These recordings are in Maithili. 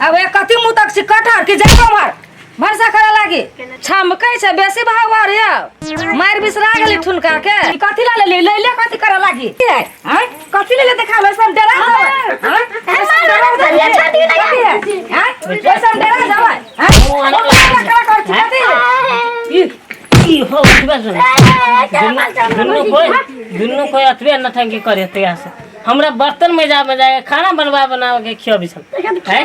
अब एक कथी मुँह तक छी कटहर कि जाइबो उम्हर भरसा करे लागी छमकै छै बेसी भाव आर ये मारि बिसरा गेली ठुनका के ई कथी ला लेली ले ले कथी करे लागी हैं कथी ले ले देखा वैसे डरा जावे हैं ऐसे डरा जावे हैं ऐसे डरा जावे हैं करा कर कथी ई ई हो उठबे सुन दुनू दुनू कोई दुनू कोई अतबे नटंकी करे तैयार से हमरा बर्तन में जा बजा के खाना बनवा बना के खियाबी छल हैं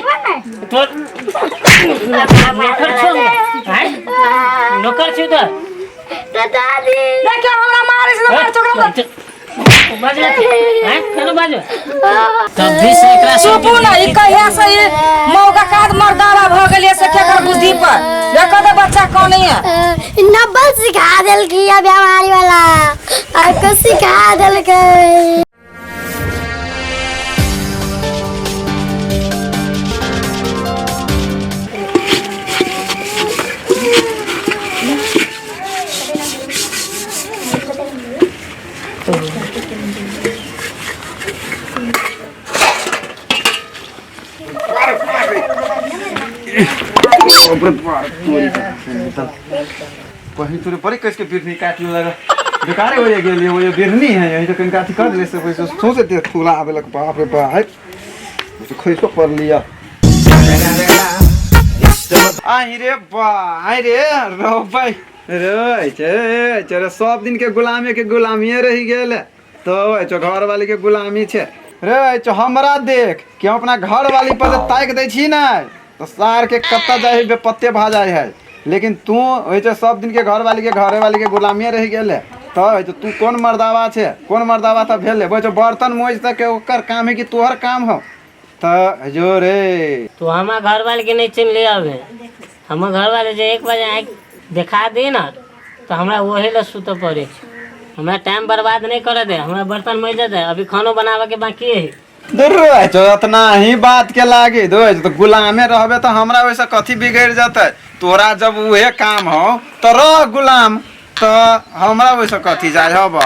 तोर नौकर छौ हैं नौकर छौ तो दादी देखियो हमरा मारे से मार छोकरा बाजू हैं केना बाजू तब भी से एकरा चुपू ना ई कहिया से ई मौका काद मर्दावा भ गेलिए से केकर बुद्धि पर देखो तो बच्चा कौन है नब्बल सिखा देलकी अब हमारी वाला आपको सिखा देलकै। कहीं तोरे बड़ी कस के बिरनी काटने लगा बेकारे हो गेल वो ये बिरनी है यही तो कहीं अथी कर देले से वैसे सोचे दे फूला आवे लग बाप रे बाप है तो खैसो पर लिया आही रे बा आई रे रो भाई रे छे छे सब दिन के गुलामी के गुलामिए रही गेल तो छो घर वाली के गुलामी छे रे छो हमरा देख कि हम अपना घर वाली पर ताक दै छी ना तो सार के कत्ता जाइ है बेपत्ते भा जाइ है लेकिन तू होइ छै सब दिन के घर वाली के घरे वाली के गुलामिए रहि गेल है तो होइ छै तू कोन मर्दावा छै कोन मर्दावा तऽ भेल है छै बर्तन मोज तक ओकर काम है कि तोहर काम हो तऽ जो रे तो हमार घर वाले के नहीं चिन्ह ले अबे हमर घर वाले जे 1 बजे आँखि देखा दे ना तो हमरा वही ला सुतऽ पड़े छै। हमरा टाइम बर्बाद नहीं करे दे हमरा बर्तन मज दे अभी खानो बनावे के बाकी है। दूर जो इतना ही बात के लागी दो तो गुलामे रहबे तो हमरा वैसे कथी बिगड़ जतै तोरा जब उहे काम हो तो रह गुलाम तो हमरा वैसे कथी जाय हब।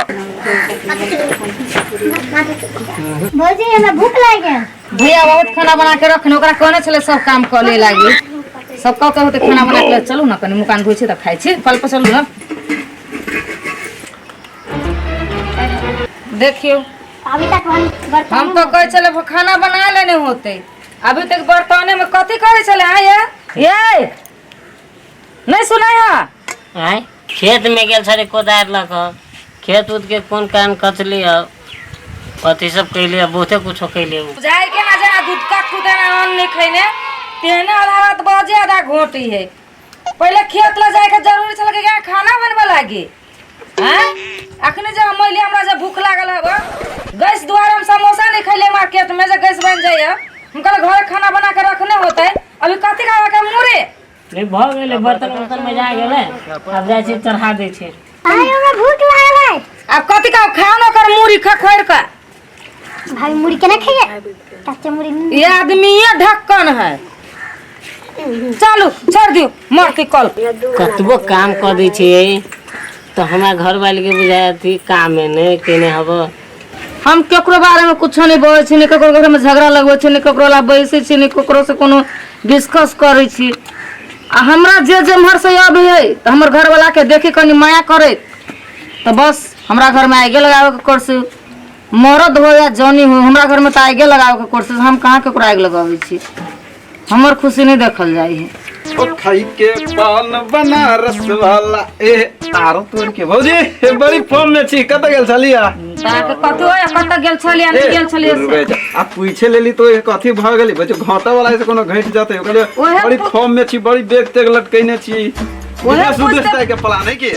भौजी हमरा भूख लागि गेल। भैया बहुत खाना बना के रखने ओकरा कहने छलै सब काम कऽ ले लागी सब कऽ के होतै खाना बना के चलू ने कनि मुकान धोइ छी तऽ खाइ छी फल पर चलू ने। देखियौ अभी तक हम बर्तन हम तो कहै छलै खाना बना लेने होतै अभी तक बर्तने में कथी करै छलै आँ ये ये नहीं सुनाय है। आँय खेत में गेल छलै कोदारि लऽ कऽ खेत उत के कोन काम कचली है अथी सब कैली है बहुते कुछो कैली है। बुझाइ के ना जेना दूध का खुदे अन्न नहीं खैने तेहने आधा रात बजे आधा घोटी है पहले खेत ला जाए के जरूरी छल कि खाना बनबे लागी हैं अखने जे हम अइली हमरा जे भूख लागल हब गैस दुआरे हम समोसा नहीं खैले मार्केट में जे गैस बन जाइए हम कहले घरे खाना बना के रखने होते अभी कथी खावे के मुरे नहीं भऽ गेलै बर्तन उर्तन में जा गेलै आब जाइ छी चढ़ा दै छी। आइ हमरा भूख लागल है। आब कथी खाओ खाओ ओकर मुरी खखोरि के। भाभी मुरी केना खाइए कच्चा मुरी? ये आदमी ये ढक्कन है चलू छोड़ दियो मरती कल। कतबो काम कऽ दै छियै तऽ हमरा घरवाली के बुझाय अथी कामे नहि केने हब। हम केकरो बारे में कुछो नहीं बोलै छी नहीं केकरो घर में झगड़ा लगबै छी नहीं केकरो ला बैसै छी नहीं केकरो से कोनो डिस्कस करै छी आ हमरा जे जेम्हर से अबै है तऽ हमर घरवाला के देखी कनि माया करैत तऽ बस हमरा घर में आगे लगाबे के कोशिश मरद हो या जनी हो हमरा घर में तऽ आगे लगाबे के कोशिश हम कहाँ केकरो आगि लगाबै छी हमर खुशी नहीं देखल जाइ है। ओ खाई के पान बनारस वाला ए आरो तोड़ के भौजी ए बड़ी फॉर्म में छी कत गेल छलिया? ताके कथी होय कत गेल छलियै नहीं गेल छलियै से। आ पूछे लेली तो ए कथी भ गेली बच्चे घाटा वाला से कोनो घट जाते ओकरे ओहे बड़ी फॉर्म में छी बड़ी बेग तेग लटकैने छी ओहे विदेश उदेश पूछते जाय के प्लान है की?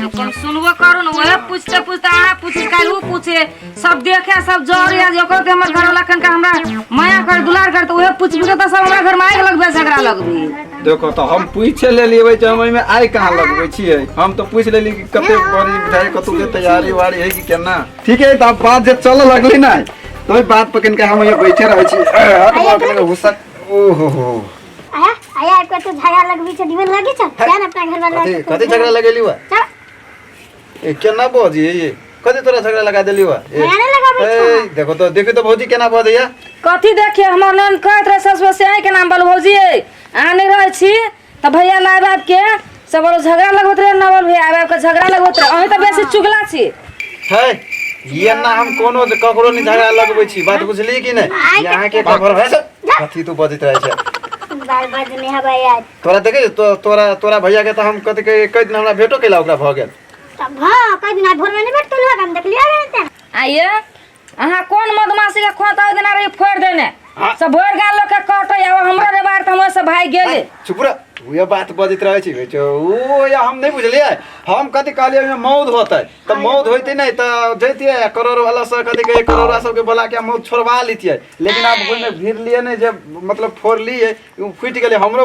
अपन सुनबो करू ने ओहे पूछते पूछते अहाँ पूछे काल्हि उ पूछे सब देखे सब जरे जे ओकर के हमर घरवाला कनका हमरा माया कर दुलार कर तो ओहे पूछ पूछ तऽ सब हमरा घर में आगि लगबे झगड़ा लगबे। देखो तो हम पूछे लेली जे हम ओहिमे आइ कहाँ लगबै छियै हम तो पूछ लेली कि कते बड़ी बुझाइ कतौ के तैयारी उयारी है कि केना। ठीक है तो अब बात जे चलऽ लगली ना तो ओहि बात पर कनिका हम यहाँ बैठे रहै छी। हुस्सा ओहो हो आया आया आपका तो झगड़ा लगबी छ निमन लगे छ जान अपना घर वाला कथी कथी झगड़ा लगेली हुआ चल ए केना बजी ये? कथी तोरा झगड़ा लगा देलियो ए झगड़ा नहि लगाबै ए, देखो तो देखियो तो भौजी केना बजैया। कथी देखिए हमर नन कहैत रहे ससुर से के नाम बोल भौजी अहाँ नहीं रहै छी तऽ भैया लाइब आबि के सब बोलो झगड़ा लगबैत रहे नवल भैया आबि आबि के झगड़ा लगबैत रहे, अहीं तऽ बेसी चुगला छी। है ये ना हम कोनो ककरो नहीं झगड़ा लगबै छी, बात बुझलियै कि नहि? यहाँ के कवर है कथी तू बजैत रहै छै? बाल बजने हबै आज। तोरा देखै तो, तोरा तोरा भैया के तऽ हम कथी कहि कई दिन हमरा भेटो कैला ओकरा भऽ गेल। तब हां कई दिन भोर में नहीं भेट केलक, हम देखलियै ने ते। आइए अहाँ कोन मधुमाछी के खोता ओहि दिना रही फोड़ि देने सब भरि गाल लोग के कटै, आब हमरो रे बार तऽ हमर सब भागि गेलै। चुप रह, उहे बात बजैत रहै छी ओ या हम नहीं बुझलियै। हम कथी कहलियै ओहिमे मौध होतै तऽ मौध होइतै नहि तऽ जैतियै करोड़ वाला सब कथी कहै करोड़ा सबके बोला के मौध छोड़वा लितियै, लेकिन आब ओहिमे भिड़लियै नहि जे मतलब फोड़लियै ओ फुटि गेलै हमरो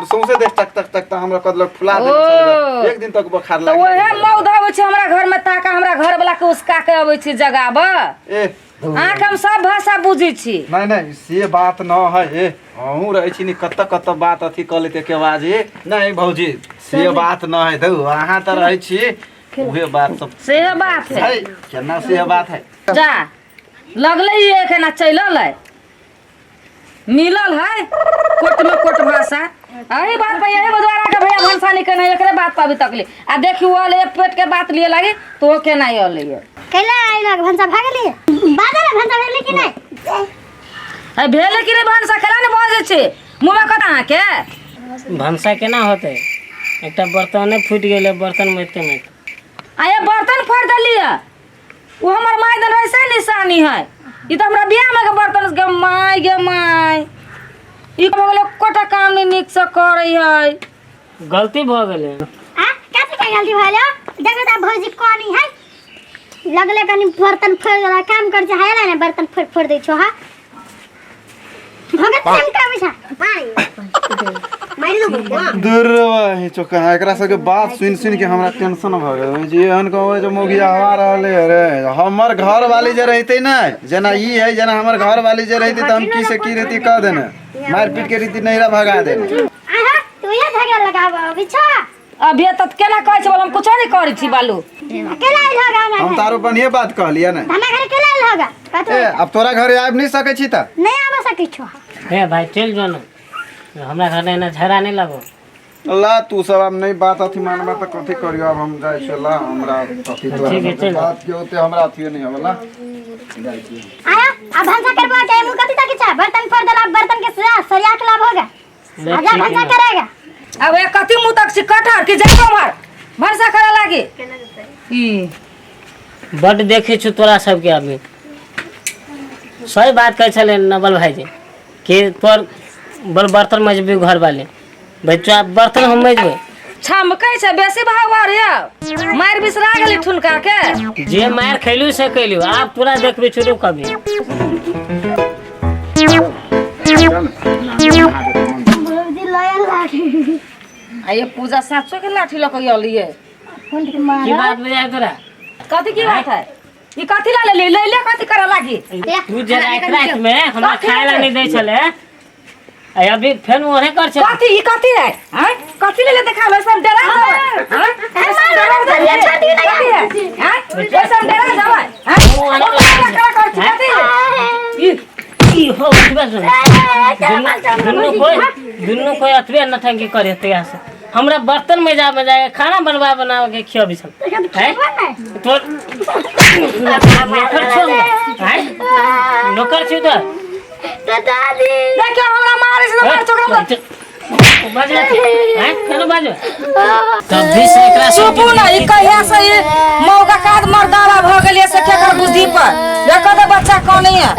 सौंसे देह टक टक टक हमरा कदलक फुला देलक, एक दिन तक बोखार तऽ लागि ओहे मौध अबै छै हमरा घर में ताका हमरा घर वाला के उसका के अबै छै जगाबऽ। ए अहाँके हम सब भाषा बुझै छी। नहीं नहीं से बात न है, ए अहूँ रहै छी नि कत कत बात अथी कऽ लेते के बाजी। नहीं भौजी से बात न है, धौ अहाँ तऽ रहै छी उहे बात सब से बात है है केना से बात है। जा लगलै ई एखन चलल है मिलल है कोट में कोट भाषा। अही बात पर यही बदवारा के भैया भनसा नहीं केने एकरे बात पर अभी तक ले आ देखी वो ले पेट के बात लिए लागी तो वो केना अलै है। कैला आइलक भनसा भागली बादल भनसा भेलै कि नहि? है भेलै कि नहि भनसा केना ने बजै छै मुँह में कत अहाँके? भनसा केना होतै, एकटा बर्तने फूटि गेलै बर्तन मारिते मारिते। आ ये बर्तन फोड़ि देलियै ओ हमर my then वैसे निशानी है, ई तऽ हमरा बियाह में के बर्तन गे my गे my ई भऽ गेलै एकोटा काम नहि नीक से करै है। गलती भऽ गेलै। आ कथी के गलती भऽ गेलै? देखो तऽ भौजी कनी है लगले कनी बर्तन फोड़ि देला, काम कर छै है ने बर्तन फोड़ि फोड़ि दै छौ। हां भगत काम करबै छै दुर्वा चोका एकरा सबके बात सुनि सुनि के हमरा टेंशन भऽ गेल जे एहन कहबै जे मौगिया हवा रहलै अरे हमर घर वाली जे रहितै ने जेना ई है जेना हमर घर वाली जे रहितै तऽ हम की से की रहितै कह देने मारि पीट के रहितै नैहरा भगा देने। आहा तू ये झगड़ा लगाब अभी छा अभी तक केना कहै छै हम कुछो नहीं करै छी बालू। केला आइल होगा हमरा हम घर? तारो बढ़िए बात कहलियै ने। हमरा घर केला आइल होगा? कतौ ए अब तोरा घरे आबि नहीं सकै छी तऽ? नहीं आबि सकै छौ। हे भाई चलि जो ने हमरा घर एना झगड़ा नहीं लगो। ला तू सब अब नहीं बात अथी मानबा तऽ कथी करियो, अब हम जाइ छियै ला हमरा कथी तोरा ठीक है, चलि। बात के ओते हमरा अथियो नहीं होला जाइ छी। आया अब भनसा करबा के मुंह कथी तक छै? बर्तन फोड़ देला बर्तन के सरिया के लाभ होगा। आजा भनसा करेगा। अब ये कथी मुंह तक छी कटहर कि जाय उम्हर भनसा करे लागी ई बड देखै छु तोरा सबके। अभी सही बात कहै छलै नवल भाईजी कि तोर बल बर्तन मजबी घर वाले भाई तोरा बर्तन हम मजबै। छमकै छै बेसी भाव रे मारि बिसरा गेली ठुनका के। जे मारि खैलू से कैलू आब तोरा देखबै छोड़ू कभी। भौजी लयल लाठी आ ये पूजा साचो के लाठी लऽ के अलियै। की बात बुझाय तोरा? कथी की बात है? ई कथी ला लेली ले ले कथी करे लागी? तू जे राति राति में हमरा खाय ला नहीं दै छले आ अभी फेन ओहे कर छे। कथी ई कथी है? हैं कथी ले ले देखा लो सब डरा जावे। हैं सब डरा जावे कथी है? हैं सब डरा जावे। हैं करा कर छी कथी ई ई हो उठबे सुन दुनू कोई अतबे नटंकी करे तैयार से हमरा बर्तन मजा मजा के खाना बनवा बना के खियाबी छल। हैं तोर नौकर छौ हैं नौकर छौ तो दादी देखियो हमरा मारे से मार छोकरा बाजो हैं केना बाजो तब भी से एकरा चुपू ना ई कहिया से ई मौका काद मर्दावा भ गेलिए से केकर बुद्धि पर देखो तो बच्चा कौन है।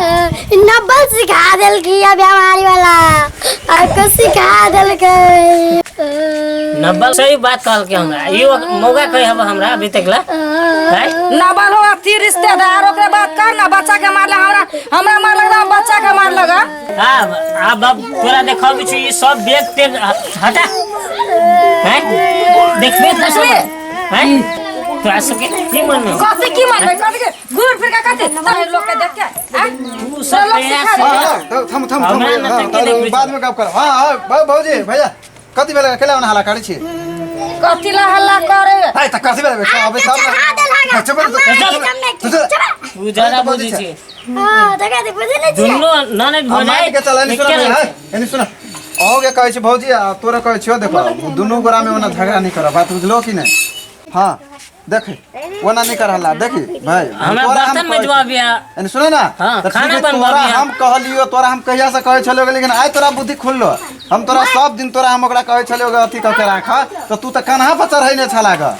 नब्बल सिखा देलकी अब हमारी वाला आपको सिखा देलकै। नब्बल सही बात कहल के हमरा ई मौका कहे हब हमरा अभी तक ला हैं नब्बल हो अथी रिश्तेदार ओकरे बात कर ना बच्चा के मारला हमरा हमरा मार लगा बच्चा के मार लगा। हां अब अब तोरा देखबी छी ई सब बेग तेग हटा हैं देखबे त सब हैं तोरा सबके की मन में कथी की मन में कथी के घूर फिर के कथी तोरे लोग के देख के हैं तू सब लोग सिखा हां थम थम थम बाद में गप कर। हां हां भौजी भैया कथी भेलै केला ओना हल्ला करै छी? कथी ला हल्ला करे? आइ त कथी बेला कहबै तब चढ़ा देल हगा। ने चुप रह, हमरा चुप नहीं रह, जमने तू की। चुप। चुप। उ ज्यादा बुझै छी। हां, देखा दे, बुझै नहीं छियै। दुनू ननद हम भौजाइ मान के चल, एनी सुन एके रंग है, छै। एनी सुन। अहूँ के कहै छी भौजी आ तोरा कहै छियौ, देखो दुनू गोरा में ओना झगड़ा नहीं करब, बात बुझलो कि नहीं? हाँ देख, ओना नहीं कर हल्ला, देखी भाई। हमरा तोरा हम बर्तन कहै छी। मजबा एनी सुन ना। हाँ, तऽ ठीक खाना है, बनबऽ तोरा बिया। हम कहलियो, तोरा हम कहिया से कहै छलियो, लेकिन आइ तोरा बुद्धि खुललो। हम तोरा सब दिन तोरा हम ओकरा कहै छलियो अथी कऽ के राख, तऽ तू तऽ कन्हा पर चढ़ैने छला ग।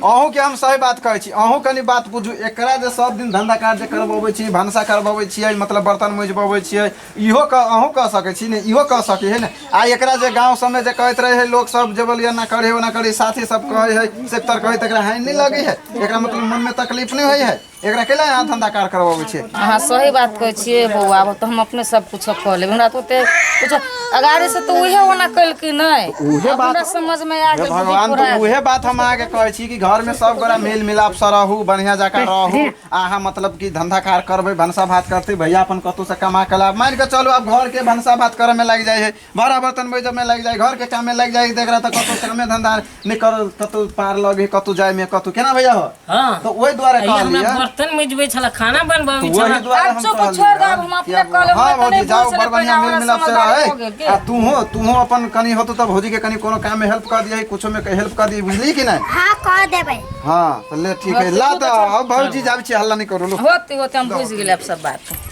अहूँ के हम सही बात कहै छी, अहूँ कनि बात बुझू। एकरा जे सब दिन धंधा काज जे करबबै छी, भनसा करबबै छियै, मतलब बर्तन मजबबै छियै, इहो कह अहूँ कह सकै छी ने, इहो कह सकै है ने। आ एकरा जे गाँव सबमे जे कहैत रहै है लोक सब जे बोलिए एना करे ओना करे, साथी सब कहै है से तर कहै, तऽ एकरा हानि नहि लगै है? एकरा मतलब मनमे तकलीफ नहि होइ है? एकरा कैला अहाँ धंधा कार करबबै छियै? अहाँ सही बात कहै छियै बौआ, आब तऽ हम अपने सब कुछ कऽ लेब। हमरा तऽ ओते कुछ अगाड़ी से तऽ उहे ओना केलकै नहि। उहे आब बात हमरा समझ में आ हे गेल बुद्धि भगवान पूरा। तऽ उहे बात हम अहाँके कहै छी कि घरमे सब गोरा मेल मिलाप से रहू, बढ़िया जकाँ रहू। अहाँ मतलब कि धंधा कार करबै, भनसा भात करतै भैया, अपन कतहु से कमा के लाब। मानि के चलू आब घर के भनसा भात करे में लागि जाइ है, बड़ा बर्तन मजै में लागि जाइ, घर के काम में लागि जाइ। देख रहा तऽ कतहु कामे धंधा नहि कर, कतहु पार लगे, कतहु जाय में कतहु केना भैया हो। हाँ। तऽ ओहि दुआरे आ ई हमरा कहलियै। बर्तन मजबै छला, खाना बनबै वही छला। दुआरे आब हम चुप, कहलियै छोड़ दे, आब हम कि अपने आब- कऽ लेब। हाँ हमरा तऽ भौजी नहि जाओ, बुझल बड़ बढ़िया पहिने मेल हमरा मिलाप से समझदारी रहै। हो गेल के। आ तूहो तूहो अपन कनि होतौ तऽ भौजी के कनि कोनो काम में हेल्प कर दियही, कुछो में हेल्प कर दियही, बुझली कि नहीं? हां, कह देबै। हाँ तऽ ले, ठीक है, ला तऽ अब भौजी जाबै छी, हल्ला नहीं करू लो। होते होते हम बुझि गेलियै आब सब बात।